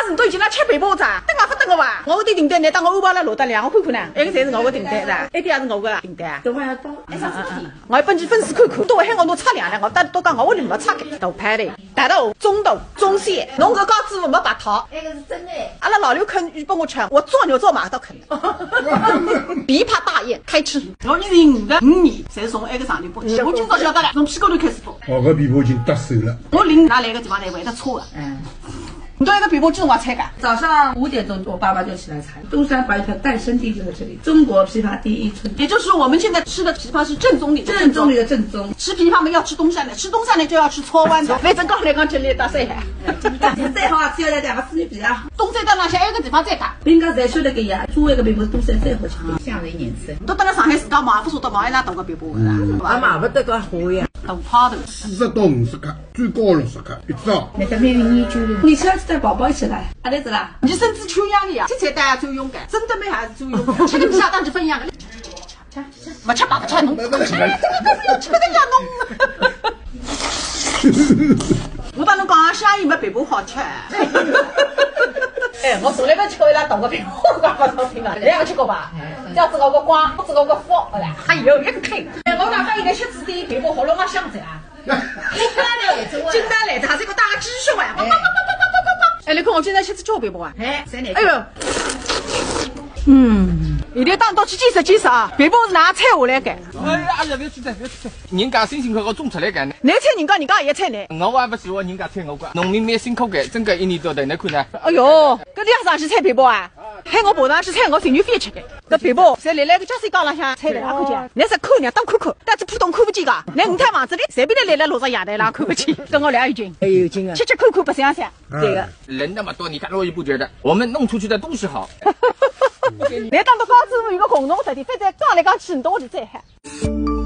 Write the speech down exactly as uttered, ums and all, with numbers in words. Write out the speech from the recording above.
侬到现在吃肥包子啊？等也勿等个伐？我个订单，侬搭我安排了落得两个看看呢？埃个侪是我个订单是伐？埃点也是我个订单啊。等会儿要到，哎，啥事体？我要拨侬粉丝看看，到海我拿出来，我到到讲我屋里没拆开，大排头、大头、中头、中线，侬搿家子没白讨。埃个是真的。阿拉老刘肯预拨我吃，我做牛做马都肯。琵琶大宴开吃。我二零五个五年，侪是从埃个场里播起。我今朝晓得了，从屁股头开始播。哦，搿琵琶已经搭手了。我领㑚来个地方来会得错个。嗯。侬到埃个琵琶几辰光拆个？早上五点钟，我爸爸就起来拆。东山白玉条诞生地就在这里，中国枇杷第一村。也就是说，我们现在吃的枇杷是正宗的，正宗里的正宗。吃枇杷嘛要吃东山的，吃东山的就要吃错湾的。反正讲来讲去，来到上海。最好啊，只要在两个四面比啊。东山到浪向还有个地方再讲。人家侪晓得个呀，做一个琵琶东山最好吃。相由年深。都到了上海自家买，勿舍得买一大大个琵琶个啦，是吧？也买勿得介好呀。大派头。四十到五十克，最高六十克，一只。那个没有研究的。你下次带宝宝一起来，阿来子啦？你身子抽样的呀，吃菜单也抽用的，真的没还是抽用的，吃个米下当就分一样的。勿吃白勿吃侬，吃勿得呀侬。我帮侬讲，香烟没琵琶好吃。哎，我从来没吃过伊拉大个琵琶，我讲勿好听啊，侬也吃过吧？这样子我个光，这个个福，哎呀，还有一个听。哎，我讲伊个吃子的琵琶喉咙啊响着啊。 金丹来着，金丹来着，还是个大鸡胸啊！哎，侬看我今朝吃只叫琵琶啊！哎，三奶。哎呦，嗯，现在打到去见识见识啊，琵琶是哪拆下来个？哎呀，哎呀，覅去拆，覅去拆，人家辛辛苦苦种出来个呢。侬拆人家，人家也拆呢。我也勿喜欢人家拆我个，农民蛮辛苦个，真个一年到头，侬看呢？哎呦，搿侬上去拆琵琶啊？喊我爬上去拆，我情愿覅吃个。搿琵琶侪立辣个脚手架浪向拆个，阿看见？侬是看呢，当看看。 但是普通看勿见个，那五套房子里随便侬立辣路上阳台浪看勿见，跟我聊有劲，还有劲啊！吃吃看看白相相，对个。人那么多，你看我也不觉得，我们弄出去的都是好。侬当到高知有个共同特点，反正讲来讲去，侬到底最好。